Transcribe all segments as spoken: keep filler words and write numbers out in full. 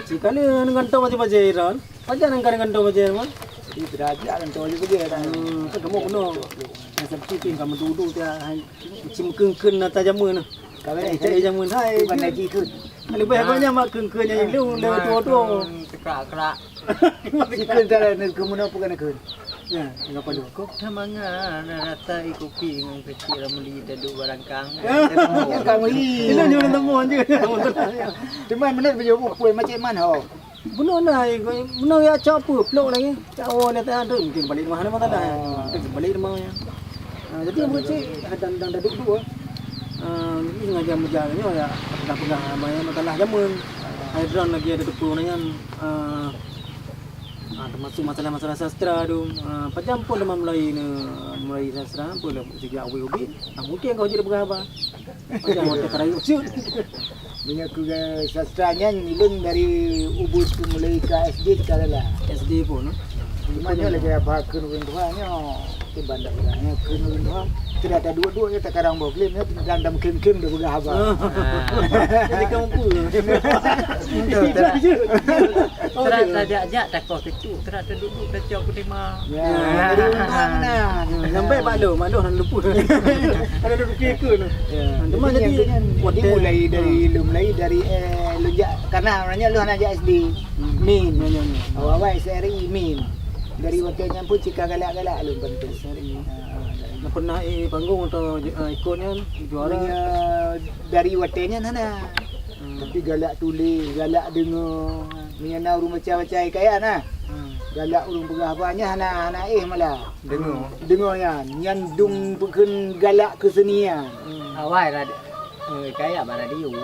Sikali ngon gantong bajèe-bajèe Iran. Pajan ngon gantong bajèe mah? Di derajat gantong bajèe-bajèe dah. Hmm, kan kamu kena. Yang seperti tu yang kamu duduk tu, hai, macam keun-keun nata jameun. Kalau cari jameun, hai, bukan lagi keun. Lebih agaknya mak keun-keun yang lu, lu tua-tua. Kerak-kerak. Keun cara ni keun mana bukan keun. Ya, enggak perlu. Kok tamangan rata kopi ngon kecil ramli taduk barangkang. Yang kamu hi. Ini ni orang temu je. Cuma menurut beliau pun macam mana ho? Bunoe na, bunoe ya cok apa, plok lagi. Cak oh ni tak ada, mungkin balik rumah ni masalah. Mungkin balik rumah ya. Ha, jadi apa cik, hadang dang daduk dua. Ha, jadi sengaja meujak nyoe ya, dah peugah abang ya masalah jameun. Hai drone lagi ada depan nyan. Ha, ha, termasuk masalah-masalah sastra tu. Ha, pajam pun dah mulai ni, mulai sastra pun dah sejak awal ubit. Ha, mungkin kau jadi peugah abang. Pajam waktu terakhir ucut. Meunyoe keu sastra nyan, ulôn dari ubit mulai ka S D ka lala. S D pun, eh? Cuma nyoe lagèe haba kheun ureueng tuha nyoe, kiban dak urang nyoe kheun ureueng tuha. Teudah taduek-duek nyoe takarang boh glem nyoe, dan dam kheun-kheun dah peugah haba. Ah. Jadi kamu pun. Betul, tak? Teudah tajak-jak takoh keucu, teudah taduek-duek tacok kutima. Ya, jadi ureueng tuha meunan. Sampai bak lôn, mak lôn hana luput. Ada duduk ke tu. Ya. Cuma jadi, jadi, jadi mulai dari, lôn mulai dari, eh, lôn jak, karena orangnya lôn hana jak S D. Hmm. Min. Ya, ya, ya. Awak-awak S R I Min. Dari watèe nyan pun cika galak-galak lôn bantu. S R I. Ha, dari. Nah, pernah, eh, panggung atau, eh, ikut nyan juara? Meunyoe dari watèe nyan hana. Hmm. Tapi galak tuléh, galak deungoe. Meunyoe na ureueng baca-baca hikayat nah. Hmm. Galak ureueng peugah haba nyan hana, hana éh malah. Deungoe. Deungoe nyan, nyan dum bukon galak keusenian. Hmm. Awai rad-, eh, hikayat bak radio.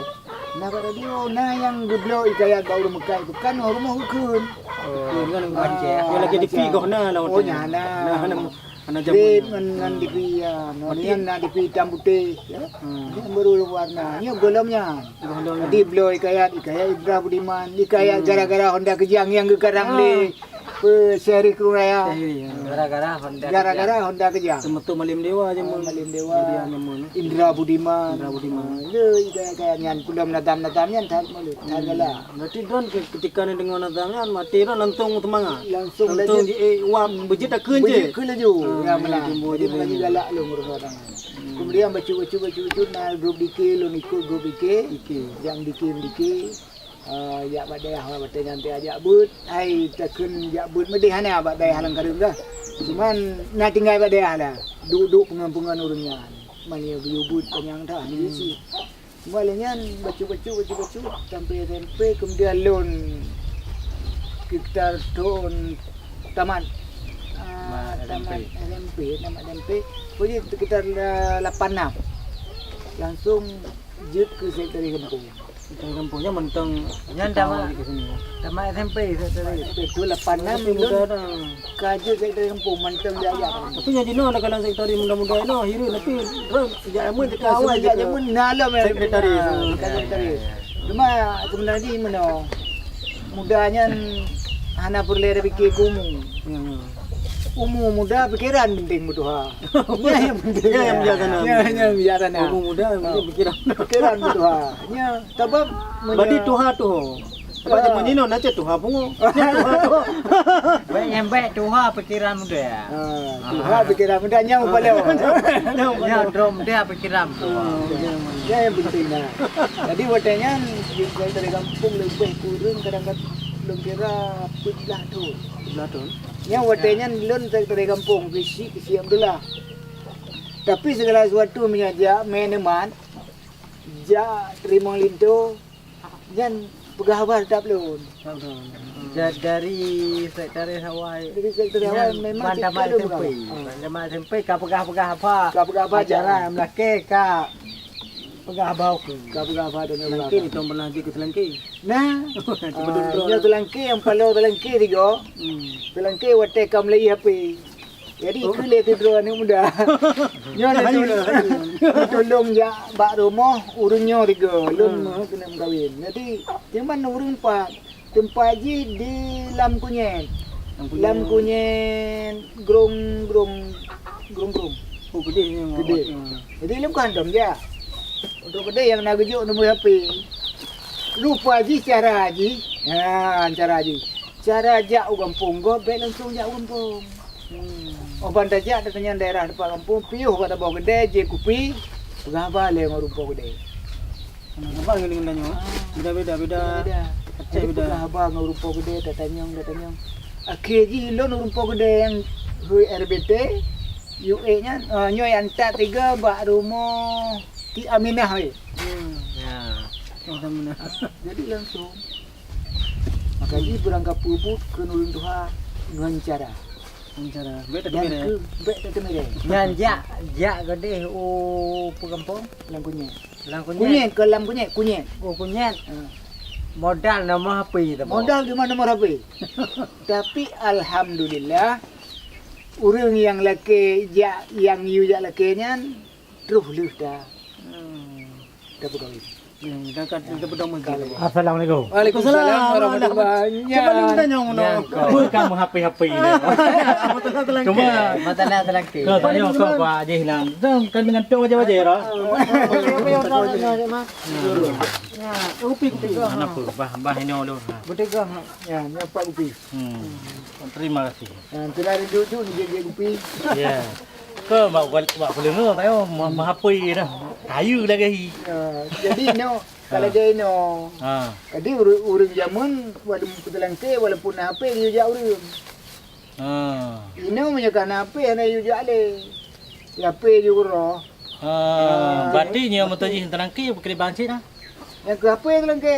Na bak radio, na nyang geubloe hikayat bak ureueng meukat, bukan ureueng meuhukun. Oh, kan baca. Ah, yang lagi baca. Di pi goh na lah. Oh, nyan na. Na, na. Hana jameun nyan. Ngon, ngon D P, ya. Ngon nyan na D P itam putéh, ya. Hmm. Nyan baru warna. Nyoe gohlom nyan. Gohlom nyan. Jadi bloe hikayat, hikayat Indra Budiman, hikayat gara-gara Honda Kejang nyang geukarang lé, pe, Syahri Krueng Raya. Syahri, ya. Gara-gara Honda Kejang. Gara-gara Honda Kejang. Seumeutô Malém Dewa jameun. Ah, Malém Dewa. Jadi, jameun, eh. Indra Budiman. Indra Budiman. Ah, lé hikayat-hikayat nyan, kulom nadam-nadam nyan that mulod, that galak. Berarti droen ke-, ketika neudeungoe nadam nyan, maté droen langsung seumangat. Langsung laju. Langsung ji, eh, wab, beujeuet takheun je. Beujeuet kheun laju. Ah, ya, meunan. Jadi, meunan galak lôn ureueng orang. Hmm. Kemudian bacut-bacut, bacut-bacut na grup D K, lôn ikut grup D K. D K. Jak D K, D K. Ah, jak bak dayah watèe nyan teuh jak beuet. Hai, takheun jak beuet meudeh hana bak dayah lam kareueng dah. Cuman na tinggai bak dayah lah. Duek-duek peungon-peungon ureueng nyan. Mani geuyue beuet panyang dah, hmm, isi. Mulai nyan bacut-bacut, bacut-bacut sampai S M P, kemudian lôn sekitar tahun tamat, ah, tamat S M P. Tamat S M P, tamat S M P. Pokoknya sekitar, ah, lapan enam. Langsung jeuet keu sekretaris gampông. Sekretaris gampông nyan mantong nyan tamat, tamat S M P, sekretaris. S M P tu lapan enam. Tapi lôn muda dah. Ka jeuet sekretaris gampông mantong jak-jak. Tapi nyang jinoe dah kalon sekretaris muda-muda inoe, hireuen, tapi droen sejak jameun teuka awai sejak jameun na lom sekretaris. Ah, sekretaris. Cuma sebenarnya meunoe, muda nyan hana peureulèe tapike keu umu. Hmm. Umu muda, pikeran penting beutuha. Nyan nyang penting. Nyan nyang bijaksana. Nyan nyang bijaksana. Umu muda, yang penting pikeran. Pikeran beutuha. Nyan, sabab berarti tuha tuho. Sebab jameun jinoe na cit tuha pungo. Nyan tuha tuho. Baik nyang baik tuha pikeran muda. Ha, tuha pikeran muda nyan upalo. Nyan upalo. Nyan droe muda pikeran tuha. Ha, nyan, nyan nyang penting nah. Jadi watèe nyan, di, dari gampông leubeh kureueng kadang-kadang lôn kira peuet blah thôn. Peuet blah thôn. Nyan watèe nyan lôn dari gampông, keu si, keu si Abdullah. Tapi segala sesuatu meunyo jak mè neumat, jak teurimong linto, nyan peugah haba teutap lôn. Ja-, dari sekretaris awai. Dari sekretaris awai memang ban tamat S M P. Ha. Ban tamat S M P ka peugah-peugah haba. Ka peugah haba acara jak. Meulakèe ka peugah haba ukeue. Ka peugah haba dan Seulangké, peugah haba. Ni tong pernah jeuet keu Seulangké. Nah. Cuba duduk. Ah, nyoe Seulangké nyang palo Seulangké tiga. Hmm. Seulangké watèe ka meulai H P. Jadi, oh, keu lé sidroe aneuk muda. Nyoe, hayu, hayu. Tulông jak bak rumoh ureueng nyoe tiga. Lôn, hmm, meuh keuneuk meukawen. Jadi, cuman ureueng pat, teumpat jih di Lam Kunyet. Lam Kunyet. Lam Kunyet, Grong, Grong, Grong, Grong. Oh, keudéh nyoe. Keudéh. Hmm. Jadi, lôn ka hantom jak. Untuk keudéh nyang na geujok nombor H P. Rupa jih cara jih. Ha, cara jih. Cara jak u gampông gob, bèk langsông jak u gampông. Hmm. Óh ban tajak, tatanyong daerah teumpat gampông, piôh bak saboh keudè, jép kupi, peugah haba lé ngon rumpok keudè. Haba ngon, ngon tanyoe. Ah. Beda-beda, beda. Beda-beda. Aceh. Jadi beda. Peugah haba ngon rumpok keudè, tatanyong, tatanyong. Akhé jih lôn rumpok keudè nyang hui R B T, U A nyan, ah, nyoe nyang that tiga bak rumoh Ti Aminah weh. Hmm. Ya. Oh, Aminah. Ah, jadi langsông. Maka jih beurangkapeue buet keu ureueng tuha ngon cara. Ngon cara. Bèk tateumèe. Nyan keuh bèk tateumèe. Nyan jak, jak keudeh u peue gampông? Lam Kunyet. Lam Kunyet. Kunyet, ke lam Kunyet, Kunyet. Oh, Kunyet. Ha. Modal nomor H P tu, Bang. Modal di mana nomor H P? Tapi alhamdulillah, ureueng nyang lakèe jak, nyang yue jak lakèe nyan, troh lheueh ta. Hmm. Tapeukawén. Hmm, dan ka, ka, tapeudong meuntri. Assalamualaikum. Waalaikumsalam warahmatullahi wabarakatuh. Cuba ni tanyong meunoe. Nyan kau. Bukan meuhapi-hapi ni. Cuma masalah talangkè. Kau tanya kau, Pak Haji Hinan. Dah kan dengan tu aja-aja dah. Ya, upi, upi. Mana pun, bah, bah ini dulu. Ha. Betul ke? Ya, ni apa upi? Hmm. Terima kasih. Ha, tu dah rindu tu ni dia, dia upi. Ya. Ke bak, bak, bak peuleueh tayo, ma-, mahapui dah. Kayu lagi. Ya, jadi no, kalau dia no. Ha. Jadi ureueng, ureueng jameun walaupun talangkè, walaupun na H P, dia jak ureueng. Ha. Inoe meunyoe ka na H P, hana yue jak lé. Di H P yue roh. Ha, berarti nyoe meutojih talangkè pakriban cit dah. Nyang keu H P talangkè.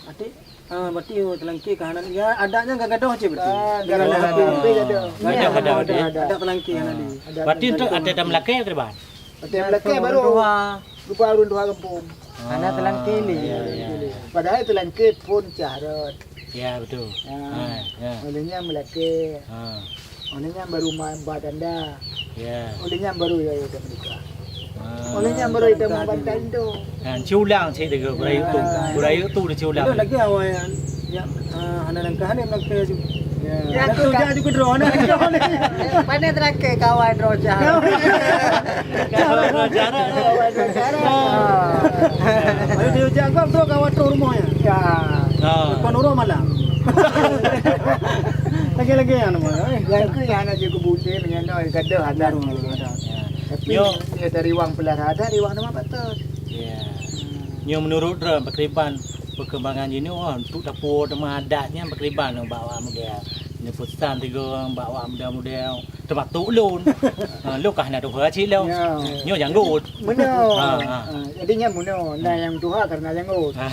Até, ha, berarti talangkè ka hana, ya, adat nyan ka gadôh cit berarti. Ka gadôh. Dengan H P gadôh. Gadôh, gadôh, gadôh. Adat talangkè hana di. Berarti untuk até dan meulakèe pakriban? Até meulakèe baru. Rupa ureueng tuha gampông. Hana talangkè lé. Ya, ya, ya. Padahai talangkè phôn cah rot. Ya, betul. Ha. Ha, ya. Oleh nyan meulakèe. Ha. Oleh nyan baru ma-, ba tanda. Ya. Oleh nyan baru ya, ya, menikah. Ha. Oleh nyan baru ya, ma-, ba tanda. Ha, culang cit deungon beuraya tu. Beuraya tu dia culang. Itu lagi awal yang, yang, ah, hana langkah ni meulakèe tu. Ya. Ya, tu dah juga droe ni. Pandai terakhir kawan droe cah. Kawan droe cah. Kawan droe cah. Ayo dia jak kau tu kawan tu rumahnya. Ya. Ha. Kau nurut malam. Lagi-lagi yang nama, eh. Yang tu yang nak jaga budi, menyana, gaduh ada. Baru ada. Tapi, yo, dia dari wang pelara ada, dari wang nama patut. Ya. Nyoe meunurot droe pakriban perkembangan jinoe, oh, untuk tapuo teuma adat nyan pakriban bak awak muda. Nyoe pesan tiga bak awak muda-muda, teumasok lôn. Ha, lôn ka hana tuha cit lôn. Ya. Nyoe janggot. Meunoe. Ha, ha. Ha, jadi nyan meunoe, na nyang tuha karena janggot. Ha.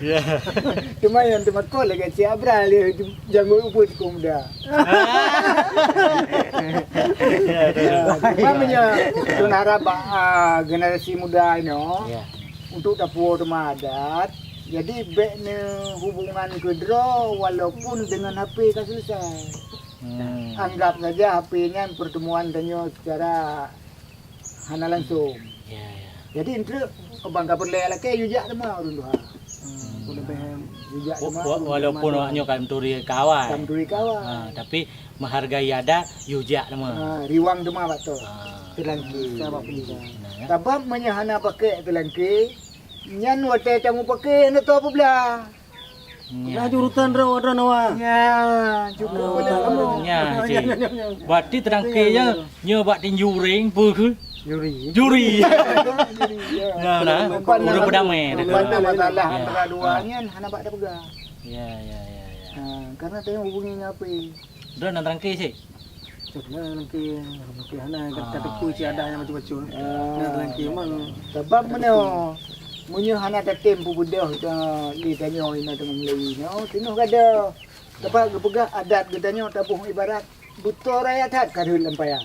Ya. Cuma nyang teumakot lagèe si Abra lé janggot ubit keu muda. Ya, betul. Ya, cuma meunyoe lôn harap bak, ah, generasi muda inoe, ya, untuk tapuo teuma adat, jadi bèk neuhubungan keudroe walaupun dengan H P ka selesai. Hmm. Anggap saja H P nyan pertemuan tanyoe secara hana langsung. Ya, ya. Jadi, enteuk, ban ka peureulèe lakèe, yue jak teuma ureueng tuha. Hmm. Yue jak teuma ureueng tuha. Wa-, wa-, walaupun awak nyoe ka meuturi kawan. Ka meuturi kawan. Ha, tapi menghargai adat, yue jak teuma. Ha, riwang teuma bak tu. Ha. Teulangkè. Sabab meunyoe hana pakai teulangkè, nyan watèe tamu pakai, hana teupeublah. Nya. Nah, jurutan droe, droe Noah. Nya, cukup boleh kamu. Nya, cik. Berarti teulangkè nyoe, nyoe bak tinju ring, peue keuh? Juri. Juri. Juri, ya. Nah, nah. Ureueng peudamai. Umpan masalah antara dua nyan, hana bak tapeugah. Ya, ya, ya, ya. Ha, karena teuhubungi ngon H P. Droe na teulangkè cit? Cok na teulangkè, mungkin hana ka, ka teupeu cit adat nyang bacut-bacut. Ah. Na teulangkè memang. Sabab meunyoe, meunyoe hana tatem peubeudôh, ah, lé tanyoe inoe teungoh meulayeue inoe, teungoh gadoh. Teuma geupeugah adat geutanyoe taboh ibarat, beutôi raya that ka rhot lam paya.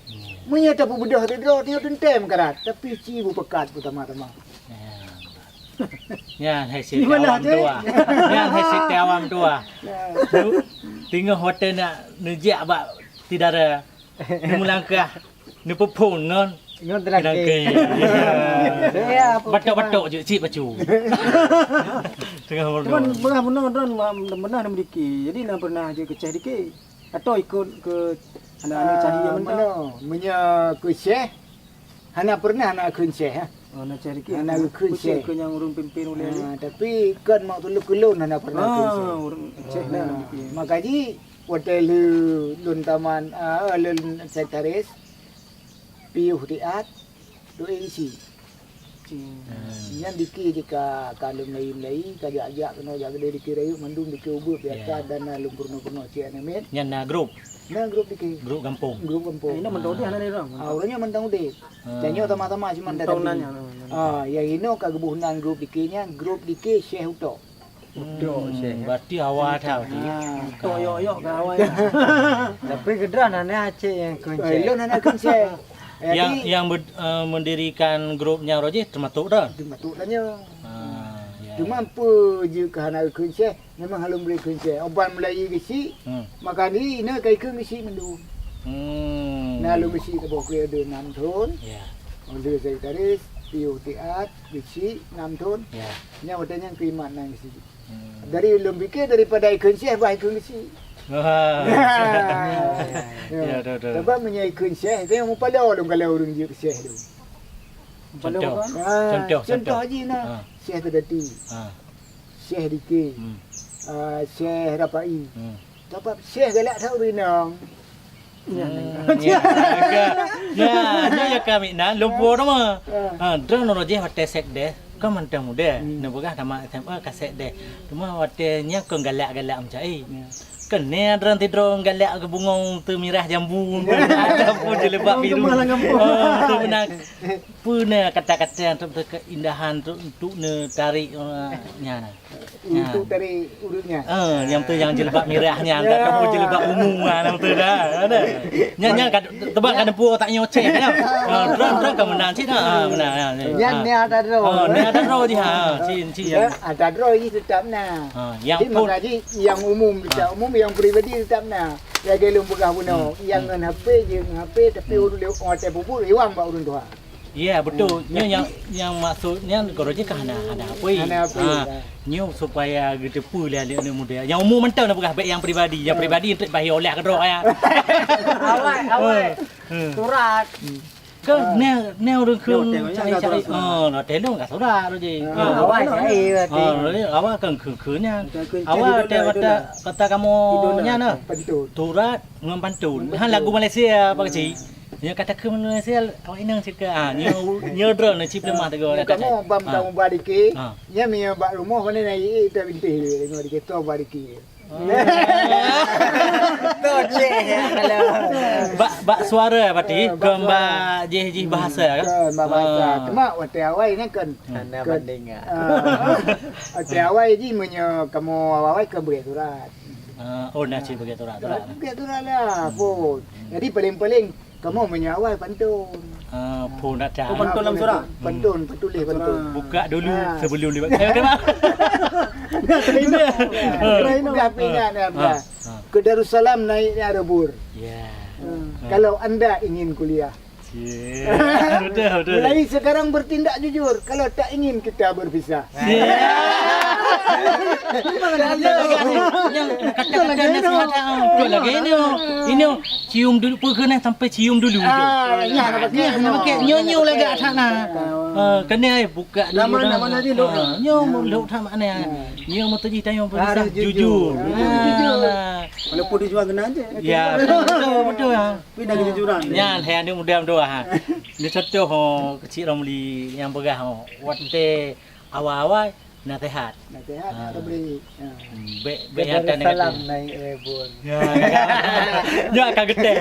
Hmm. Meunyoe tapeubeudôh sidroe, tanyoe teuntèe meukarat, tapi ci beupeugah beutama-tama. Ya. Nyan hai siti awam tuah. Nyan hai siti awam tuah. Teungoh watèe na neujak bak ti dara, neumulangkah, neupeuphôn ngon teulangkè. Batok-batok jeuet cit bacut. Teungoh meudoa. Cuman beungoh meunoe droe, beungoh meudiki. Jadi na pernah jeuet keu syèh diki. Atau ikot keu aneuk-aneuk cahya meunoe. Meunyoe keu syèh, hana pernah na kheun syèh, ha. Oh, na cari ke. Na geukheun syekh. Ke nyang ureueng pimpin ulèe. Ah, tapi kan mak tuleuh keulôn hana pernah kheun syekh. Ah, ureueng syekh na. Maka jih watèe lheueh lôn tamat, ah, lôn sekretaris, piôh tiat, duek isi. Nyan dike jih ka, ka lôn meulayi-meulayi, ka jak-jak keunoe jak keudeh dike rayeuk mandum dike ubeut biasa dan na lôn peurunoe-peurunoe cit aneuk miet. Nyan na grup. Na grup dike. Grup gampông. Grup gampông. Eh, ina mantong udép hana lé ureueng. Ah, ureueng nyan mantong udép. Ah. Dan nyoe sama-sama cuma datang. Ah, nyang inoe ka geuboh nan grup dike nyan, grup dike Syekh Utok. Utok Syekh. Berarti awai that berarti. Ah. Utok yok-yok ka awai. Tapi keudroe hana Aceh nyang kheun syekh. Lôn hana kheun syekh. Yang, yang mendirikan grup nyan roh jih termasuk dah. Termasuk dah nyoe. Ah, ya. Cuma peue jeuet keu hana kheun syekh? Memang hana lôn bri kheun syekh. Uban mulai geusyik, maka di ina ka ikheun geusyik mandum. Hmm. Na lôn geusyik saboh keu ada enam thon. Ya. Oleh sekretaris, piôh tiat, geusyik enam thon. Ya. Nyan watèe nyan keu imat nan geusyik. Hmm. Dari lôn pikir daripada ikheun syekh bah ikheun geusyik. Wah. Ya, betul, betul. Sebab meunyoe ikheun syekh, tengok mupaloe lôn kalau ureueng jeuet keu syekh tu. Contoh. Contoh, contoh. Jih na. Syekh Tadati. Syekh Dike, ah, Syekh Rapai. Tapi Syekh galak that ureueng inong. Ya, ya, ya, ya, ya, kami nan lupa nama. Ha, droeneuh roh jih watèe sekdeh, kan mantong muda. Neupeugah tamat S M A ka sekdeh. Cuma watèe nyan kon galak-galak macam, eh. Keuneuk droeneuh sidroe galak keu bungong teumirah jambu, jambu jilbab biru. Teumeunang. Peue na kata-kata nyang teupeue keindahan tu untuk neutarék, eh, nyan na? Untuk tarék ureueng nyan? Eh, nyang tu nyang jilbab mirah nyan, dah temu jilbab ungu nyan, nyang tu dah. Ada. Nyan, nyan ka teuba ka neupue otak nyoe ceh nyan. Ah, droe, droe ka meunan cit dah. Ah, meunan, nyan, nyan. Nyan, nyan ada droe. Oh, nyan ada droe jih, ha. Cit, cit. Ya, ada droe jih tetap na. Ha, nyang pun. Jadi, maka jih nyang umum, secara umum, nyang pribadi tetap na. Lagèe lôn peugah bunoe, nyang ngon H P jeuet ngon H P, tapi ureueng lé-, watèe peubuet iwang bak ureueng tuha. Ya, betul. Nyoe nyang, nyang maksud nyan goroh jih ka hana, hana apui. Hana apui, ha. Nyoe supaya geuteupeue lé aneuk-aneuk muda. Nyang umum mantong na peugah bèk nyang pribadi. Nyang pribadi enteuk bah olah keudroe ya. Awai, awai. Surat. Kan neh, neh ureueng kheun cari-cari. Oh, na telong ka surat tu jih. Awai cari berarti. Oh, awai kan kheun-kheun nyan. Awai kata, kata kamoe nyan nah. Surat ngon pantun. Han lagu Malaysia apa kecil. Nyoe kata keu Malaysia, awak inong cit ka. Ah, nyoe, nyoe droeneuh cit peuleumah teugok. Kamoe bang tamu badike. Nyan meunyoe bak rumoh mana na ié tabinteh deungon dike to badike. Bak, bak suara berarti, kon bak jih, jih bahasa kan? Kon bak bahasa. Cuma watèe awai nyan kan. Hana bandingan. Watèe awai jih meunyoe kamoe awai-awai kan bri surat. Ah, oh, na cit bagi turak-turak. Bagi turak lah, pun. Jadi paling-paling kamoe meunyoe awai pantun. Ah, pun ada. Oh, pantun lam surat. Pantun, pantun tulis pantun. Buka dulu sebelum lewat. Eh, kenapa? Ini. Dah ingat ya, dah. Ke Darussalam naiknya rebur. Ya. Kalau anda ingin kuliah, Betul, betul. Mulai sekarang bertindak jujur kalau tak ingin kita berpisah. Kata-kata nasihat, ah, betul lagi ini. Ini cium dulu, peue keunan sampai cium dulu. Ah, nyoe, nyoe lagak sana. Ah, kena, eh, buka dulu. Nama, nama lagi, Lok? Ah, nyoe, Lok, tak makna. Nyoe, meutuji tayong berpisah jujur. Jujur. Walaupun tujuan kena aja. Ya, betul, betul, betul. Tapi dah kejujuran. Nyan, hai aneuk muda meudoa, ha. Ni contoh, ho, keuchik Ramli nyang peugah, ho. Watèe awai-awai, naseuhat. Naseuhat, ha. Bèk, bèk nyang salam naik rebun. Ya, ya. Nyoe akan geuteh.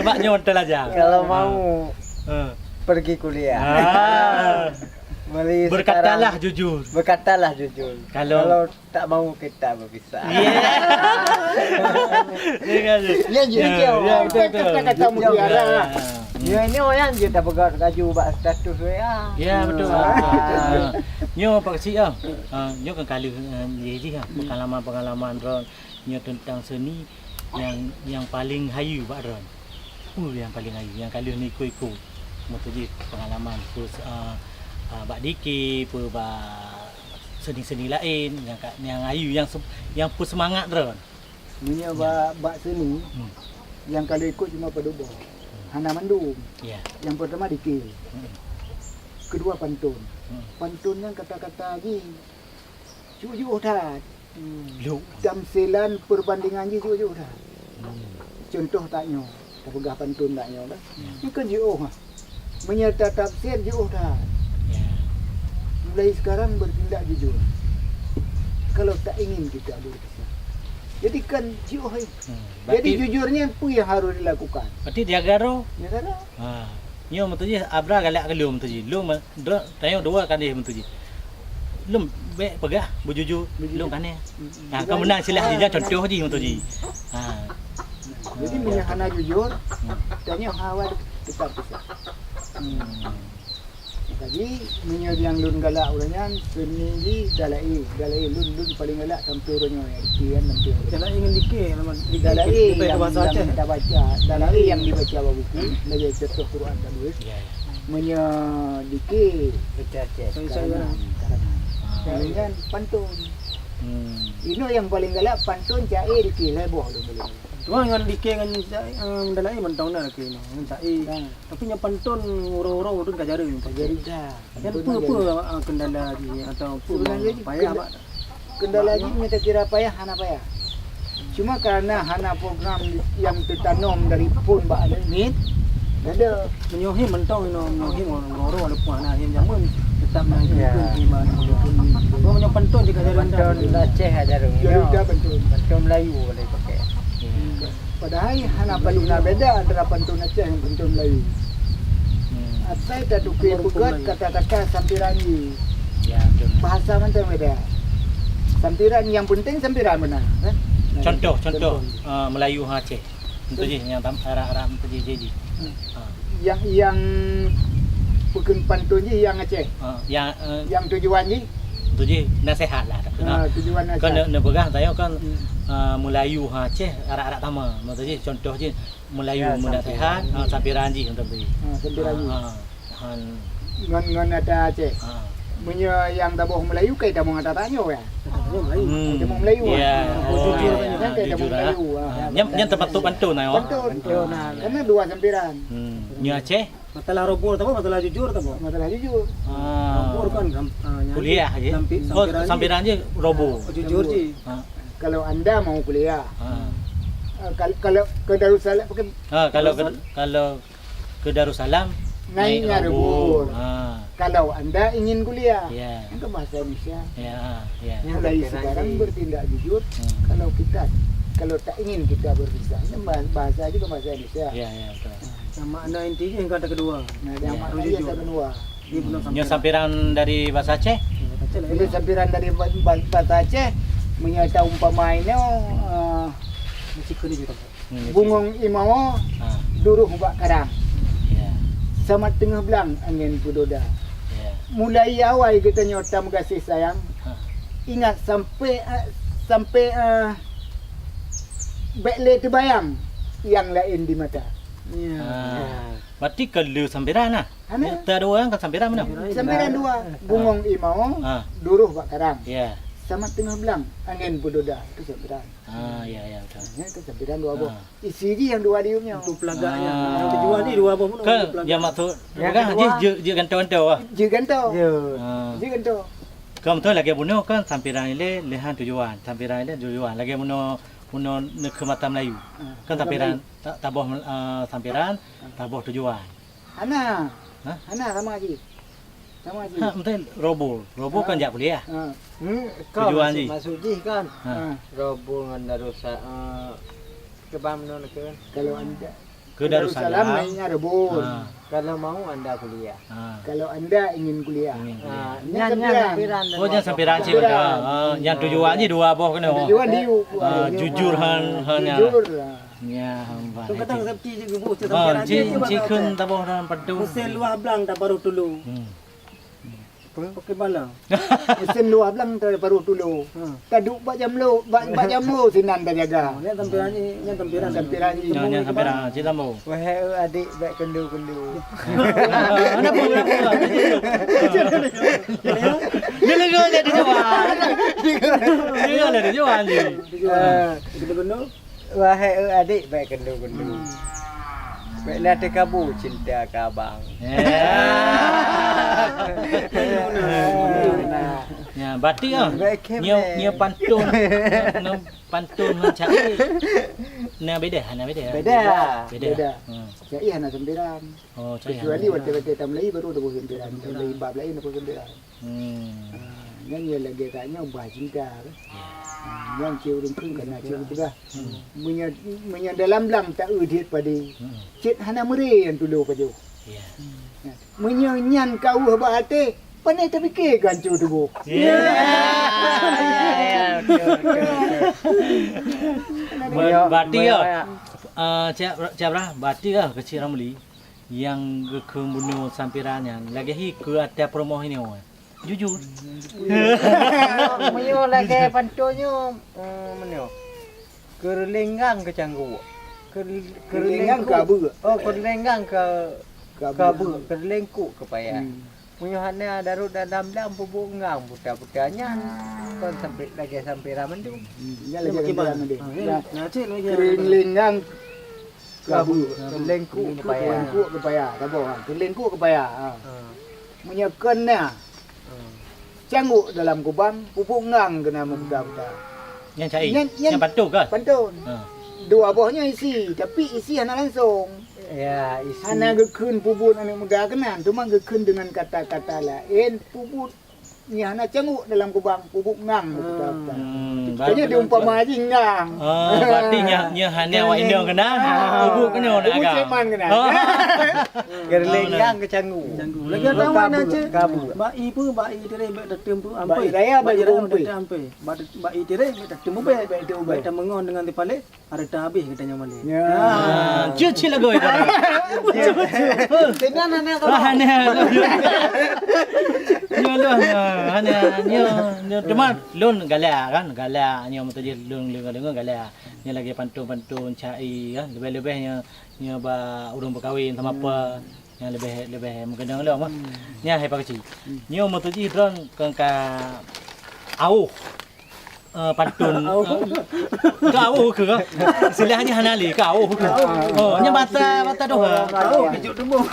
Sebab nyoe teulaja. Kalau mau pergi kuliah. Ah. Mulai sekarang, berkatalah jujur. Berkatalah jujur. Kalau tak mau kita berpisah. Ya, ya, ya, betul, betul. Kata-kata mutiara. Ya, ini orang je dah peugah laju bak status W A. Ya, betul. Nyoe Pak Keuchik, ah. Ah, nyoe kan kali, ah, jih, jih, ah, pengalaman-pengalaman droen nyoe tentang seni yang, yang paling hayu bak droen. Peue nyang paleng hayu nyang ka lheueh neuiko-iko? Meutuji peungalaman peue, eh, eh, bak dike, peue bak seni-seni laén nyang ka, nyang hayu, nyang se-, nyang peuseumangat droen. Meunyoe bak, bak seni, nyang ka lheueh ikot cuma padub boh. Hana mandum. Ya. Nyang peurtama dike. Hmm. Keudua pantôn. Hmm. Pantôn nyan kata-kata jih jiôh-jiôh that. Hmm. Lhok. Tamsilan peubandingan jih jiôh-jiôh that. Hmm. Contoh tanyoe, tapeugah pantôn tanyoe dah. Hmm. Nyoe kan jiôh ah. Meunyoe tatafsir jiôh that. Ya. Mulai sekarang bertindak jujur. Kalau tak ingin kita berpisah. Jadi kan jiôh, eh. Hmm. Jadi berarti jujurnya apa yang harus dilakukan? Berarti jaga roh. Jaga roh. Ha. Nyoe meutuji Abra galak keu lôn meutuji. Lôn me-, dro-, tanyoe dua kan deh meutuji. Lôn bèk peugah beujujur, bujur. Lôn kanèh. Hmm. Ha, kan meunan silah jih, contoh jih meutuji. Ha. Jadi meunyoe hana jujur, hmm, tanyoe hawa teutap pisah. Hmm. Jadi meunyoe nyang lôn galak ureueng nyan, seuni jih Dalae, Dalae lôn, lôn paléng galak sampoe uroe nyoe, Dike kan sampoe uroe nyoe. Dalae ngon Dike, nama Dike, Dalae kita nyang, bahasa Aceh. Nyang kita baca, Dalae nyang dibaca bak buku, lagèe contoh Quran tadi. Ya, ya. Meunyoe Dike baca Aceh, karangan, karangan. Ah. Karangan pantôn. Hmm. Inoe nyang paléng galak pantôn ca'e Dike, lhèe boh lôn paléng galak. Cuma ngon Dike ngon ca'e, eh, Dalae mantong na lagèe nyoe, ngon ca'e. Nah. Tapi nyang pantôn uroe-uroe ulôn ka jareueng. Ka jareueng dah. Nyan peue-peue, ah, kendala jih atau peue payah bak? Kendala jih meunyoe takira payah, hana payah. Cuma karena hana program nyang teutanom dari phon bak aneuk miet, ada. Meunyoe him mantong inoe, meunyoe him uroe-uroe walaupun hana him jameun, tetap na ikut iman. Meunyoe pantôn jih ka jareueng dah. Pantôn Aceh ka jareueng. Jareueng dah pantôn. Pantôn Melayu boleh pakai. Hmm. Padahai hana paleng na beda antara pantôn Aceh ngon pantôn Melayu. Hmm. Asai tatuké peugöt kata-kata sampiran jih. Ya, betul. Bahasa mantong beda. Sampiran nyang penting sampiran beuna, kan? Nah, contoh, contoh, eh, Melayu ngon Aceh. Untuk jih nyang tam-, Arab-Arab untuk jih, jih, jih. Hmm. Ha. Nyang, nyang peukheun pantôn jih nyang Aceh. Ha, nyang, eh, nyang tujuan jih? Tujuan nasihat lah, tak kena. Ha, tujuan nasihat. Kan ne-, neupeugah tanyoe kan, hmm, eh, Melayu ngon Aceh, Arab-Arab sama. Maksud jih, contoh jih, Melayu ya, meunasihat, sampiran. Ha, sampiran jih, contoh jih. Ha, sampiran jih. Ha, ha. Han. Ngon, ngon ata Aceh. Ha. Meunyoe nyang taboh Melayu, kai taboh ata tanyoe, ya? Ata tanyoe Melayu. Hmm. Taboh Melayu, ya. Ya. Oh, jujur, ya, kan, ya, kai taboh jujur, Melayu, ha. Ha. Nyan, nyan teupatut pantôn, ayo. Pantôn. Pantôn, ha. Karena dua sampiran. Hmm. Nyoe Aceh? Masalah robol taboh, masalah jujur taboh. Masalah jujur. Ah. Robol kan, ah, nyan kuliah je. Oh, sampiran je robol. Jujur je. Ha. Kalau anda mau kuliah, ha, eh, kal-, kalau ke Darussalam, bukan? Ha, kalau ke, kalau ke Darussalam, naiknya robol. Ha. Kalau anda ingin kuliah, ya, itu bahasa Indonesia. Ya, ya. Mulai sekarang bertindak jujur, hmm, kalau kita, kalau tak ingin kita berpisah. Ini bah-, bahasa juga bahasa Indonesia. Ya, ya, betul. Nah, makna intinya yang kata kedua. Nah, yang makna yang kata kedua. Nyoe sampiran dari bahasa Aceh? Nyoe sampiran dari ba-, ba-, bahasa Aceh. Meunyoe taumpama inoe, eh, bungong imeue, ha, duroh bak karang. Ya. Samat teungoh blang angén peudoda. Ya. Mulai awai geutanyoe tameugaséh sayang. Ha. Ingat sampai, eh, sampai, eh, bèk lé teubayang nyang laén di mata. Ya. Ha. Berarti ka le sampiran lah. Hana. Ya, teu dua orang kan sampiran mana? Sampiran dua. Ha. Bungong imeue, ha, duroh bak karang. Ya. Samat teungoh blang angén peudoda. Itu sampiran. Ah, ya, ya, betul. Ya, itu sampiran dua boh. Ah. Isi jih yang dua di nyoe. Untuk pelagaknya. Ah. Yang tujuan ni dua boh pun kan untuk pelagak. Yang maksud, yang kan kedua, jih, jih, jih gantoe-gantoe ah. Ya. Ah. Jih gantoe. Kan betul lagèe bunoe kan sampiran ilèe lé han tujuan. Sampiran ilèe tujuan. Lagèe bunoe, bunoe neukheun mata Melayu. Ah, kan mata sampiran, Melayu. Ta-, taboh, ah, sampiran, ah, taboh tujuan. Hana. Hah? Hana sama jih. Sama jih. Ha, mungkin robol. Robol kan jak kuliah. Ha. Hmm, tujuan jih. Maksud jih kan? Ha. Robol ngon Darussa-, eh, keubah meunan kan? Kalau anda ke Darussalam, Darussalam naiknya robol. Ha. Kalau mau anda kuliah. Ha. Kalau anda ingin kuliah. Ingin kuliah. Ha, nyan, nyan sampiran. Oh, nyan sampiran cit. Sampiran. Ha, yang tujuan jih dua boh keunoe. Tujuan dia. Ha, jujur han, han nyan. Jujur. Ya, hamba. Tu kadang safety je geuboh, tu sampai rajin je. Cik kheun taboh dalam pantôn. Meusén luwah blang taparoh tulo. Hmm. Apa? Pakai bala. Meusén luwah blang taparoh tulo. Ha. Taduek bak jamlo, bak, bak jamlo sinan tajaga. Oh, nyan tampilan ni, nyan tampilan. Tampilan ni. Nyan, nyan tampilan. Cik Sambo. Wahai adék bak kendo-kendo. Kenapa, kenapa? Dia dengar je dia jawab. Dia dengar je dia jawab je. Ah. Kendo-kendo. Wahai adék bak kendo-kendo. Hmm. Bèk na teukabu cinta keu abang. Ya. Ya, berarti ah. Nyoe, nyoe pantôn, ngon pantôn ngon cai. Nah, beda, nah, beda. Beda. Beda. Beda. Hmm. Cai hana sampiran. Oh, cai. Kecuali watèe-watèe tameulai baru taboh sampiran. Tameulai bab laén taboh sampiran. Hmm. Ah, nyan nyang lagèe tanyoe bah cinta kan. Ya. Ah, nyan cit ureueng kheun kana cit peugah. Hmm. Meunyoe, meunyoe dalam blang ta eu diet padé. Hmm. Cit hana meuré nyang tulo pajoh. Ya. Meunyoe nyan ka weueh bak até, pane tapike keu ancô tuboh. Ya, ya, ya, betul, betul, betul. Ber-, berarti ya, eh, Cik Abra-, Cik Abra, berarti ya keu Cik Ramli nyang geukheun bunoe sampiran nyan lagèe hi keu até peurumoh inoe. Jujur. Meunyoe lagèe pantôn nyoe, eh, meunyoe. Keureuléng ngang keu cangguek. Keureuléng ngang keu abeuk. Oh, keureuléng ngang keu abeuk. Keureuléng kuk keu paya. Hmm. Meunyoe hana daruet dalam blang peubuet ngang buta-buta nyan. Kon sampai lagèe sampiran mandum. Hmm, nyan lagèe sampiran mandum. Nah, keureuléng ngang keu abeuk. Keureuléng kuk keu paya. Keureuléng kuk keu paya. Saboh, ha. Keureuléng kuk keu paya. Ha. Ha. Meunyoe kon na. Ha. Cangguek dalam kubang, pupuk ngang keunan meubuta-buta. Nyan cai. Nyan, nyan pantôn kan? Pantôn. Ha. Dua boh nyan isi, tapi isi hana langsung. Ya, isi. Hana geukheun peubuet aneuk muda keunan, cuma geukheun deungon kata-kata laén, peubuet Nyan hana cangguek dalam kubang, peubuet ngang. Hmm, kayaknya diumpama jih ngang. Ah, berarti nyan, nyan hana awak inong keunan, peubuet keunan nak agam. Peubuet seman keunan. Ah. Geureuléng ngang keu cangguek. Cangguek. Lagi ada mana cek? Kabut. Bak i pun, bak i tireh bak datang pun ampai. Bak i raya, bak i raya datang ampai. Bak, bak i tireh bak datang ampai. Bak datang mengon dengan tipaléh. Hareuta habéh geutanyoe malèe. Ya. Ah, cit-cit lagoe. Cit-cit. Teunang hana kamoe. Hana. Nyoe lôn, ah, hana, nyoe, nyoe teuma lôn galak kan, galak nyoe meutajih lôn, lôn, lôn galak. Nyoe lagèe pantôn-pantôn cai kan, leubeh-leubeh nyoe, nyoe bak ureueng peukawen sama apa, nyoe leubeh, leubeh meukeunong lom ah. Nyan hai Pak Keuchik. Nyoe meutajih droen kon ka awôh. Eh, pantôn, eh, ka awôh keu ka. Istilah nyan hana lé, ka awôh keu. Oh, nyan bata, bata doha. Awôh keu juk tuboh.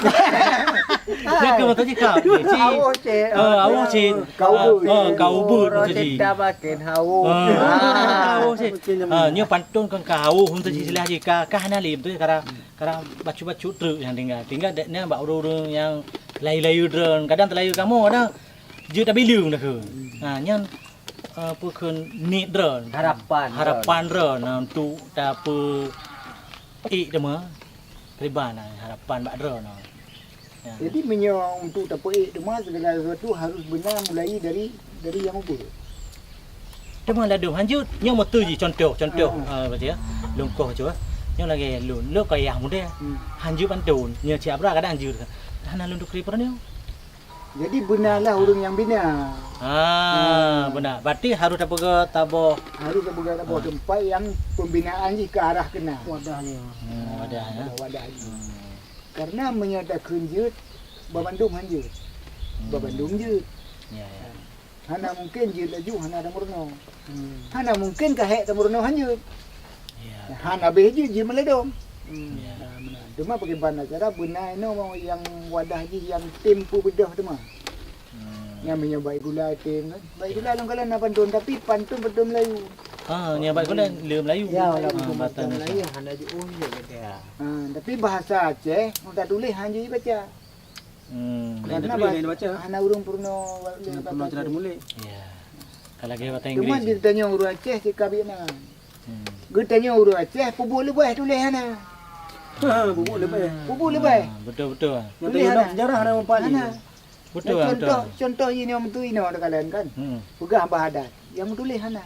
Nyan keu bata jikab. Awôh cit. Eh, awôh cit. Ka ubeut. Eh, ka ubeut bata jih. Kita makin haus. Ah, awôh cit. Ah, nyoe pantôn kan ka awôh untuk istilah jih ka, ka hana lé beutôi kara, kara bacut-bacut treuk nyang tinggai. Tinggai dek nyan bak ureueng-ureueng nyang layu-layu droen. Kadang teulayu kamoe, kadang jeuet tabileueng dah keu. Ha, nyan eh, peue kheun niet droen. Harapan droen. Harapan droen, nah, untuk tapeuék teuma. Keureban, nah, harapan bak droen, nah. Ya. Jadi, meunyoe untuk tapeuék teuma, segala sesuatu harus beuna mulai dari, dari nyang ubeut. Teuma ladôm hanjeuet, nyoe meuteujih contoh, contoh, ah, berarti ya, lôn koh cuba. Nyoe lagèe lôn, lôn kayah muda. Hmm. Hanjeuet pantôn, nyoe cit abra kadang hanjeuet. Hana lôn tukri peureunyoe. Jadi, beunalah ureueng nyang bina. Ah, beuna. Berarti harôh tapeugah taboh. Harôh tapeugah taboh teumpat nyang pembinaan jih ke arah keunan. Wadah jih. Hmm, wadah, ya. Wadah jih. Hmm. Karena meunyoe takheun jeuet, babandum hanjeuet. Hmm. Babandum jeuet. Ya, ya. Hana mungken jeuet laju hana tameurunoe. Hmm. Hana mungken ka hék tameurunoe hanjeuet. Ya. Hana abéh jeuet, jeuet meuladôm. Hmm. Ya. Nah, meunan. Cuma pakriban cara beuna inoe nyang wadah jih nyang tem peubeudôh teuma. Hmm. Nyang meunyoe baik gula tem kan. Baik gula lôn kalon na pantôn, tapi pantôn-pantôn Melayu. Ha, nyang baik gula le Melayu. Ya, walaupun pantôn Melayu hana jiôh je kata. Ha, tapi bahasa Aceh, mun tatuléh hana jibaca. Hmm. Karena bah-, hana ureueng peurunoe, ureueng peurunoe cara tumuléh. Ya. Kalau lagèe bahasa Inggris. Cuma geutanyoe ureueng Aceh cit ka biet na. Hmm. Geutanyoe ureueng Aceh peubuet leubeh tuléh hana. Ha, peubuet leubeh. Peubuet leubeh. Ha, betul, betul. Nyang tuléh hana. Sejarah hana meupat. Hana. Betul, betul. Contoh, contoh inoe meutuléh inoe teukalon kan. Hmm. Peugah bah adat. Nyang meutuléh hana.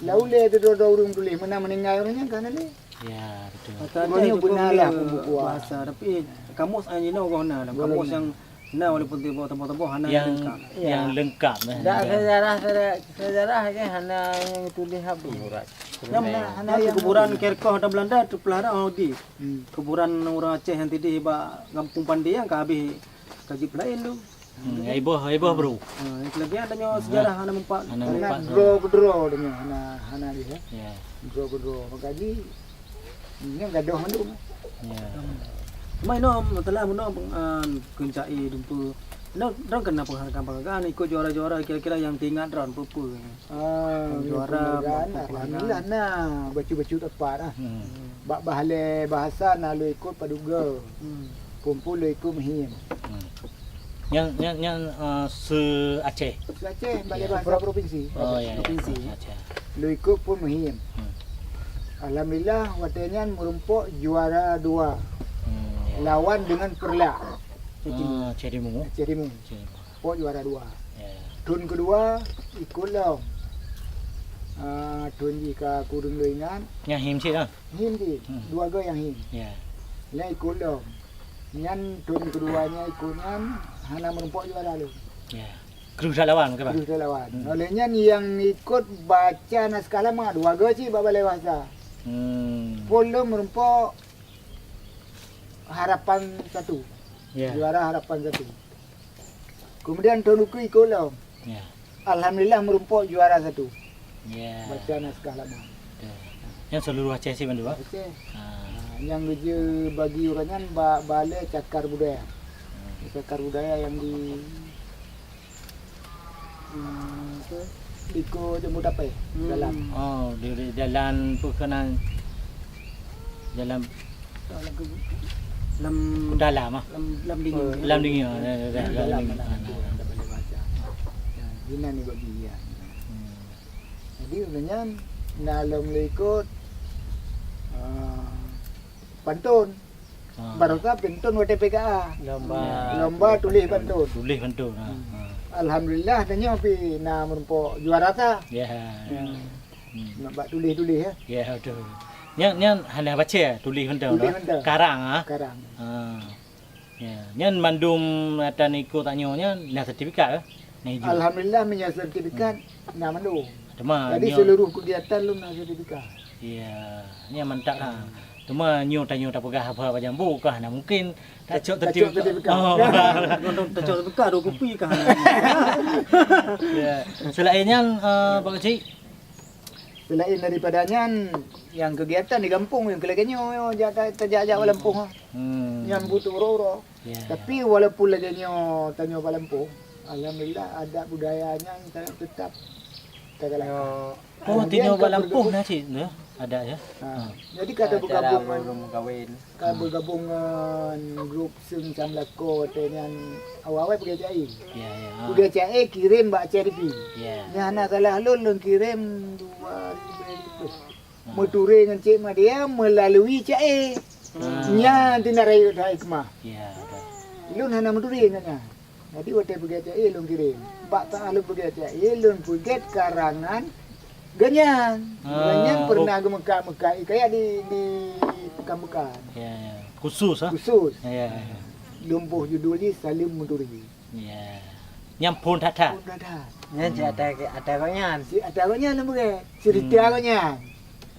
Lau lé teudodo ureueng tuléh, meunan meuninggai ureueng nyan ka hana lé. Ya, betul. Maka nyoe beuna lah pembukuan. Bahasa, tapi kamus ai jinoe goh na, kamus nyang na walaupun teuboh-teuboh hana lengkap. Yang lengkap, nah. Dak sejarah, sejarah, sejarah ke hana nyang tuléh habéh urat. Nyang hana, hana yang kuburan Kerkoh dan Belanda teupeulahra di kuburan ureueng Aceh nyang tideh bak Gampông Pande nyang ka habéh ka jipeulaén tu. Hmm, iboh, iboh bro. Ha, yang kelebihan tanyoe sejarah hana meupat. Hana meupat. Droe keudroe tanyoe hana, hana lé, ya. Ya. Droe keudroe. Maka jih, nyan gadoh mandum. Ya. Cuma inoe masalah bunoe, ah, keuncai dumpeue Droe, droe keuneuk peugah, peugah ikot juara-juara kira-kira nyang teuingat droe peue-peue? Ah, nyang juara, penghargaan, peue-peue penghargaan. Alhamdulillah na bacut-bacut teumpat ah. Hmm. Bak balè bahasa na lôn ikot Paduga. Hmm. Phôn-phôn lôn ikot Meuhim. Hmm. Nyang, nyang, nyang, eh, se-Aceh. Se-Aceh, balè bahasa provinsi. Oh, ya, ya. Provinsi. Aceh. Lôn ikot phôn Meuhim. Hmm. Alhamdulillah, watèe nyan meurumpok juara dua. Hmm, ya. Lawan dengan Peureulak. Aceh Timu. Ah, Aceh Timu. Aceh Timu. Aceh Timu. Pok juara dua. Ya. Thôn keudua ikot lom. Ah, thôn jih ka kureueng lôn ingat. Nyang him cit lah. Him cit. Hmm. Dua goe nyang him. Ya. Lheuh ikot lom. Nyan thôn keudua nyan ikot nyan hana meurumpok juara lom. Ya. Kreueh that lawan ke, Bang? Kreueh that lawan. Hmm. Oleh nyan nyang ikot baca naskah lama dua goe cit bak balè bahasa. Hmm. Phôn lôn meurumpok Harapan Satu. Ya. Juara Harapan Satu. Kemudian thôn ukeue ikot lom. Ya. Alhamdulillah meurumpok juara satu. Ya. Baca naskah lama. Betul. Nyang seluruh Aceh cit bandum, ah? Aceh. Ha. Ha, nyang geujeuet bagi uroe nyan ba-, balè cakar budaya. Hmm. Cakar budaya nyang di, hmm, apa? Di ko Jambu Tapè, hmm, dalam. Oh, di, di dalam apa keunan? Dalam lam, lam dingin. Lam dingin, ah, dah, dah, dah, lam dingin. Dalam, dalam, dalam bahasa. Ya, di nan ni bagi, ya. Hmm. Jadi, uroe nyan, na lom lôn ikot, ah, pantôn. Ah. Barosa pantôn watèe P K A. Lomba. Ya, lomba tuléh pantôn. Tuléh pantôn, ah, ah. Alhamdulillah, tanyoe pih na meurumpok juara sa. Ya. Ya. Hmm. Nak bak tuléh-tuléh, ya. Ya, betul. Nyan, nyan hana baca, tuléh mantong. Tuléh mantong. Karang, ah. Karang. Ah. Ya, nyan mandum ata niko tanyoe nyan na sertifikat, eh? Na ijazah. Alhamdulillah, meunyoe sertifikat na mandum. Teuma jadi nyoe seluruh kegiatan lom na sertifikat. Ya, nyan mantap lah. Teuma nyoe tanyoe tapeugah haba bak jambu kah na mungkin tacok sertifikat. Tacok sertifikat. Oh. Tacok sertifikat dua kupi kah na. Ya. Selain nyan, eh, Pak Kecik, selain daripada nyan, nyang kegiatan di gampông nyang keu lagèe nyoe, jak ta-, tajak-jak bak lampôh. Hmm. Nyan butuh uroe-uroe. Ya, ya. Tapi walaupun lagèe nyoe tanyoe bak lampôh, alhamdulillah adat budaya nyan tetap tagalakkan. Oh, tanyoe bak lampôh na cit, ya? Adat, ya? Ha. Ha. Jadi ka beugabung ngon, ka beugabung ngon grup Seung Sam Lako watèe nyan awai-awai peugèt ca'e. Ya, ya. Ha. Peugèt ca'e kirém bak Aceh T V. Ya. Nyan hana salah lôn, lôn kirém dua ribu dua puluh. Ha. Meuturi ngon Cik Madia meulalui ca'e. Ha. Nyan tina rayeuk that hikmah. Ya, betul. Lôn hana meuturi ngon nyan. Jadi watèe peugèt ca'e lôn kirém. Bak saat lôn peugèt ca'e lôn peugèt karangan gobnyan. Ah, gobnyan pernah geumeukat-meukat kaya di, di pekan-pekan. Ya, ya. Khusus, ah? Khusus. Ya, ya, ya. Lôn boh judul jih Saleuem Meuturi. Ya. Nyang phôn that-that. Phôn that-that. Nyan cit ata, ata gobnyan. Cit ata gobnyan lôn peugèt. Cerita gobnyan.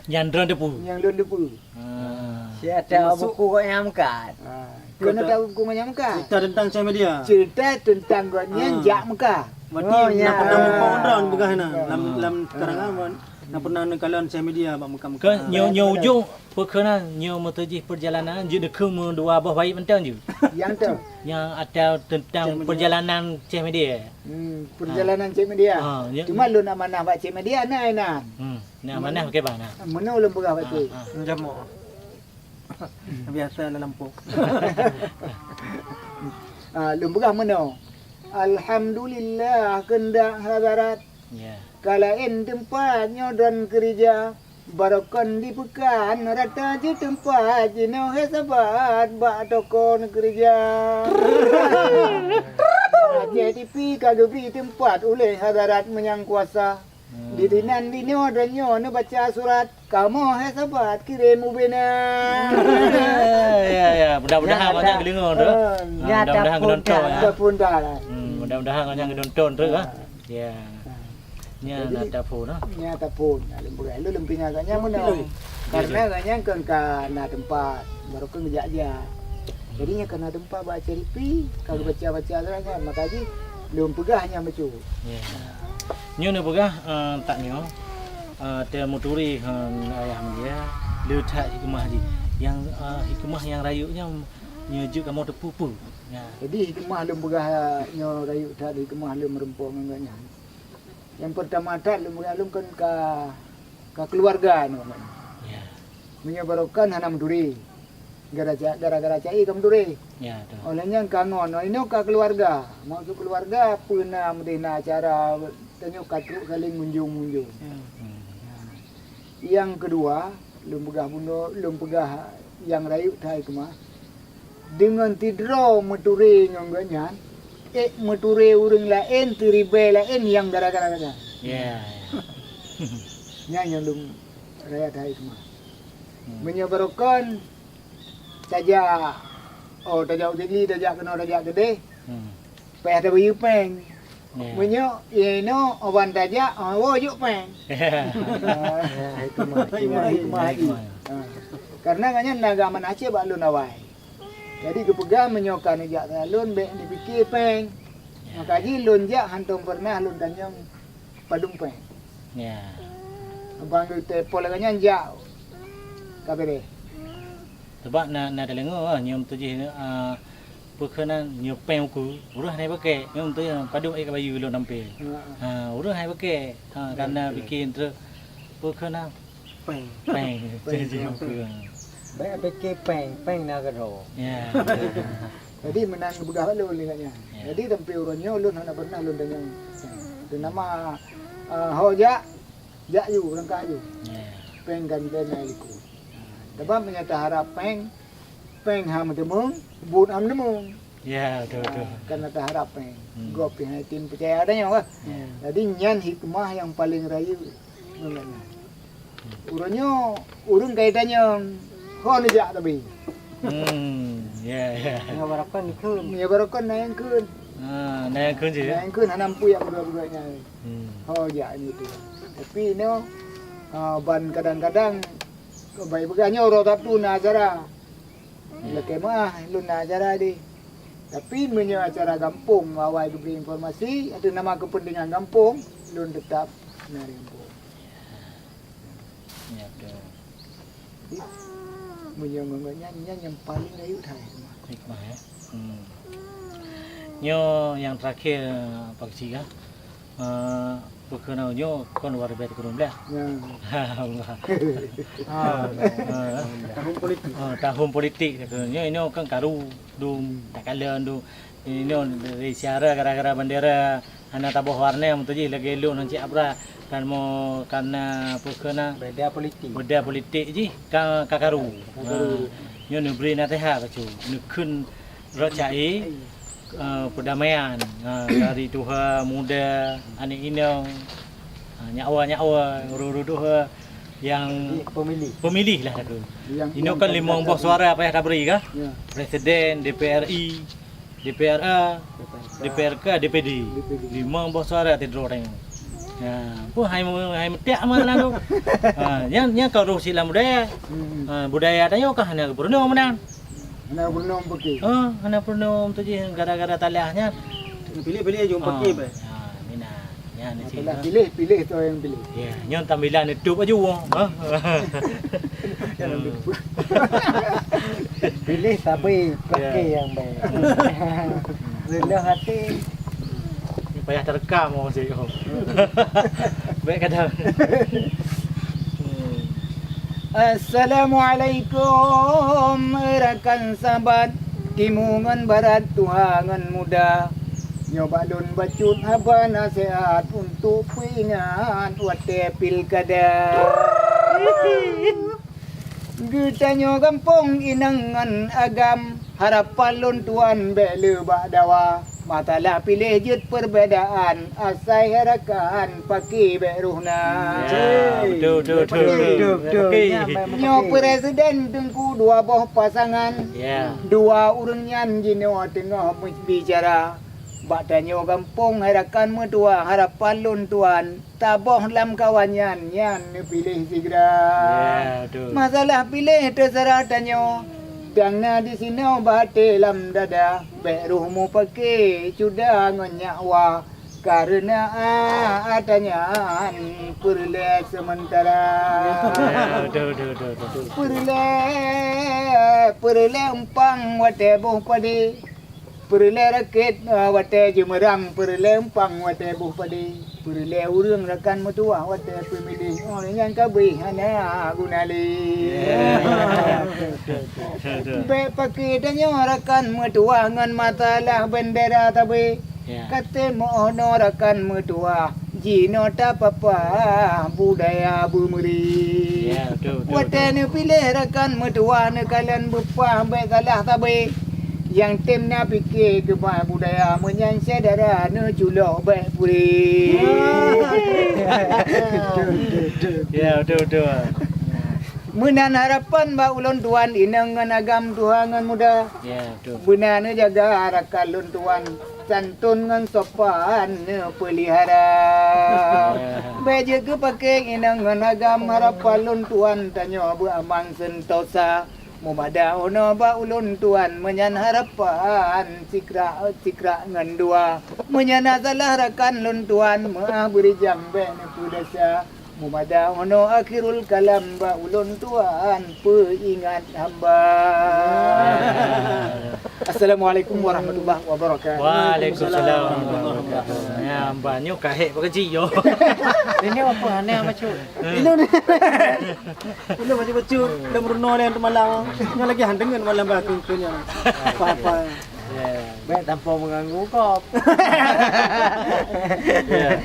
Nyang droen teupeu. Nyang droen teupeu. Ah. Cit ata buku gobnyan meukat. Ah. Keuneuk tahu buku gobnyan meukat. Cerita tentang Aceh Media. Cerita tentang gobnyan jak Mekah. Berarti na pernah meuphôn droen peugah na. Lam, lam karangan na pernah neukalon Aceh Media bak Mekah-Mekah. Ke nyoe, nyoe ujong Peue keunan nyoe meuteujih peurjalanan jeuet neukheun meudua boh bait mantong jeuet? Nyang tu. Nyang ata teuntang peurjalanan Ceh Media. Hmm, peurjalanan Ceh Media. Ha, ya. Cuma lôn amanah bak Ceh Media na, na. Hmm, na amanah pakai bah na. Meunoe lôn peugah bak tu. Ha, ha. Jamoe. Biasa dalam lampôh. Ah, lôn peugah meunoe. Alhamdulillah keundak hadarat. Ya. Ka laén teumpat nyoe droen keurija, barokon di peukan rata jeuet teumpat jinoe he sabat bak toko neukeurija. Aceh T V ka geubri teumpat uleh hadarat meunyan kuasa. Hmm. Di dinan dinoe droen nyoe neubaca surat. Kamoe hai sabat kirém ubena. Ya, ya, ya. Mudah-mudahan banyak geudeungoe tu. Mudah-mudahan geunonton, ya. Dah pun dah lah. Hmm, mudah-mudahan banyak geunonton tu, ah. Ya. Nyan ata phôn, ah. Nyan ata phôn. Lôn peugah lôn pih nyan agaknya meunoe. Karena agaknya kan ka na teumpat, baru kan geujak-jak. Jadi nyan ka na teumpat bak Aceh T V, ka geubaca-baca lagèe nyan, maka jih lôn peugah nyan bacut. Ya. Nyoe neupeugah, eh, tak nyoe, eh, teumuturi, eh, ayah mulia, le that hikmah jih. Nyang, eh, hikmah nyang rayeuk nyan Nyoe jeuet kamoe teupeue-peue. Ya. Jadi hikmah lôn peugah nyoe rayeuk that, hikmah lôn meureumpok ngon gobnyan. Nyang peurtama that lôn peugah lôn kon ka, ka keuluwarga nyoe gobnyan. Ya. Meunyoe barokon hana meuturi. Gara-, gara-gara cai ka meuturi. Ya, betul. Óh lheueh nyan ka ngon, oh, inoe ka keuluwarga. Maksud keuluwarga peue na meudeh na acara tanyoe ka trok saléng munjong-munjong. Ya. Hmm. Nyang keudua, lôn peugah bunoe, lôn peugah nyang rayeuk that hikmah. Deungon sidroe meuturi ngon gobnyan, ék meuturi ureuëng laén, siribée laén nyang gara-gara gobnyan. Ya, ya. Nyan nyang lôn rayeuk that hikmah. Hmm. Meunyoe barokon, tajak, oh, tajak u Sigli, tajak keunoe, tajak keudeh, Hmm. payah tabayeue péng. Ya. Meunyoe inoe, oh, ban tajak, oh, woe jok péng. Ya. Ah, hikmah, hikmah, hikmah. Hikmah. Ah. Karena ngon nyan na geuamanah Aceh bak lôn awai. Jadi geupeugah meunyoe ka neujak salon, bék neupike péng. Ya. Maka jih lôn jak hántom peureunah lôn tanyong padum péng. Ya. Abang geuteulepon lagée nyan jak ka beureh. Sabab na, na teuleungoe, ah, nyoe meutujoh, ah, peue keunan nyoe péng ukeue, ureuëng hana pake, nyoe meutujoh padum ék ka bayeue lôn sampé. Ha. Ah, ureuëng hana pake, ah, karena pike trok peue keunan Péng. Péng. Péng. Jadi, jadi, péng. Bék pike péng, péng na keudroe. Ya. Jadi meunan geupeugah lôn lagée nyan. Ya. Jadi sampai uroe nyoe lôn hana pernah lôn tanyong péng. Lôn nama, eh, ho jak, jak ju, beurangkat ju. Ya. Péng kan dana likot. Teuma meunyoe taharab péng, péng hana meuteumeung, buet hana meuteumeung. Ya, betul, betul. Ah, karena taharab péng. Hmm. Gob pih hana tem peucaya tanyoe kan. Ya. Jadi nyan hikmah nyang paleng rayeuk. Uroe nyoe ureuëng ka itanyong, ho neujak tabi. Hmm, ya, ya. Nyoe barokon kheun. Nyoe barokon na nyang kheun. Ah, na nyang kheun cit, ya? Na nyang kheun hana mampu jak peugah-peugah nyan. Hmm. Ho jak nyoe tu. Tapi nyoe, ah, ban kadang-kadang, baik peugah nyoe uroe Sabtu na acara. Ya. Lakée meuah lôn na acara deh. Tapi meunyoe acara gampông, awai geubri informasi, atau nama kepentingan gampông, lôn teutap na di gampông. Ya, betul. Jadi, meunyoe ngon nyan, nyan nyang paleng rayeuk that. Hikmah, ya. Hmm. Nyoe nyang terakhir, Pak Keuchik, ya. Eh, peue keunoe nyoe kon dua ribu tiga belas. Ya. Ah, eh. Tahun politik. Ah, tahun politik. Nyoe, nyoe kan karu, dum, takalon, dum. Nyoe dari siara gara-gara bendera hana taboh warna, meutujoh lagée lôn ngon Cik Abra, kan mo-, karena peue keunan beda politik. Beda politik jih ka, ka karu. Ka karu. Ha, nyoe neubri naseuhat bacut, neukheun rot cai, eh, perdamaian, ha, dari tuha, muda, aneuk inong, ha, nyak wa, nyak wa, ureuëng-ureuëng tuha nyang pemilih. Pemilih lah aku. Inoe kan limong boh suara payah tabri kah? Ya. Presiden, D P R I, D P R A, D P R K, D P D. D P D. Limong boh suara teuh droe tanyoe. Ha, peue hai, hai meutak mah lam tu. Ha, nyan, nyan ka roh silam budaya. Hmm. Ha, budaya tanyoe ka hana geupeureunoe meunan. Hana geupeureunoe meupaké. Ha, hana geupeureunoe meupaké gara-gara talah nyan. Pilih-pilih jeuet meupaké beh. Ha, mina. Nyan di sini. Talah pilih, pilih tu nyang pilih. Ya, nyan tampilan YouTube aju. Ha. Jangan lupa. Pilih sabe pakai nyang baik. Rendah hati. Ni payah terekam orang sih. Baik kadang. Assalamualaikum rakan sahabat, timu ngon barat, tuha ngon muda. Nyoe bak lôn bacut haba naseuhat untuk peuingat watée pilkada. Geutanyoe gampông inong ngon agam, harapan lôn tuan bék le bak dawa. Masalah piléh jeuet perbedaan, asai rakan paké bék roh na. Ya, betul, betul, betul, betul. Paké. Nyoe presiden teungku dua boh pasangan. Ya. Dua ureuëng nyan jinoe teungoh bicara. Bak tanyoe gampông hai rakan meutuwa, harapan lôn tuan. Taboh lam kawan nyan, nyan neupiléh sigra. Ya, betul. Masalah piléh teuseurah tanyoe, dang na disinoe bak até lam dada. Bék roh mupaké cuda ngon nyak wa. Kareuna ata nyan peureulée seumeuntara. Ya, betul, betul, betul, betul. Peureulée, peureulée umpang watée boh padé. Peureulée rakét, ah, watée jeumeurang, peureulée umpang watée boh padé. Peureulée ureuëng rakan meutuwah watée peumiléh, oh, nyan kabéh hana guna lé. Ya, betul, betul, betul. Bék paké tanyoe rakan meutuwah ngon masalah bendera sabé. Ya. Katé meuoh noe rakan meutuwah, jinoe tapapah budaya beumeuri. Ya, betul, betul, watée betul. Neupiléh rakan meutuwah neukalon beupah bék salah sabé. Nyang tem na pike keuba budaya meunyan syedara neuculok bék puri. Ya, betul, betul. Meunan harapan bak ulôn tuan inong ngon agam tuha ngon muda. Ya, betul. Beuna neujaga rakan lôn tuan, santun ngon sopan neupeulihara. Ya. Bék jeuet keupaké inong ngon agam harapan lôn tuan tanyoe beuamang seuntosa. Mumada unoe bak ulôn tuan meunyan harapan sikrak-sikrak ngon dua. Meunyan na salah rakan lôn tuan meuah beurijang bék neupeudesya. Mumada unoe akhirul kalam bak ulôn tuan peuingat hamba. Assalamualaikum warahmatullahi wabarakatuh. Waalaikumsalam warahmatullahi wabarakatuh. Ya, hamba nyoe kahek bak gaji yo. Ini apa aneh apa cuk? Ini ni. Ini macam-macam. Dah merunoe lé untuk malam. Nyoe lagi handengan malam baku tu nyoe. Apa-apa. Ya. Bék tanpa mengganggu kop. Ya.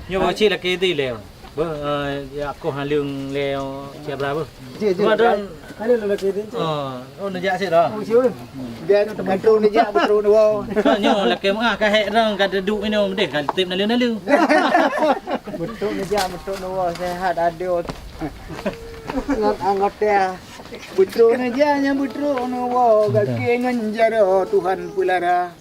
Nyoe bak cit laki tu lé. Beuh, eh, ya, aku haleng lé, oh, siap berapa? Cik, cik. Cuma don. Haleng lagi tu. Oh, oh, neujak sit dah. Oh, siap. Dia beutôi neujak, beutôi neuwoe. Nyoe laki meuah kahek dong ka duek minum deh, ka tip naleu-naleu. Beutôi neujak, beutôi neuwoe, sehat adil. Ngon anggota. Beutôi neujak nyang beutôi neuwoe, gaki ngon jaroe Tuhan peulara.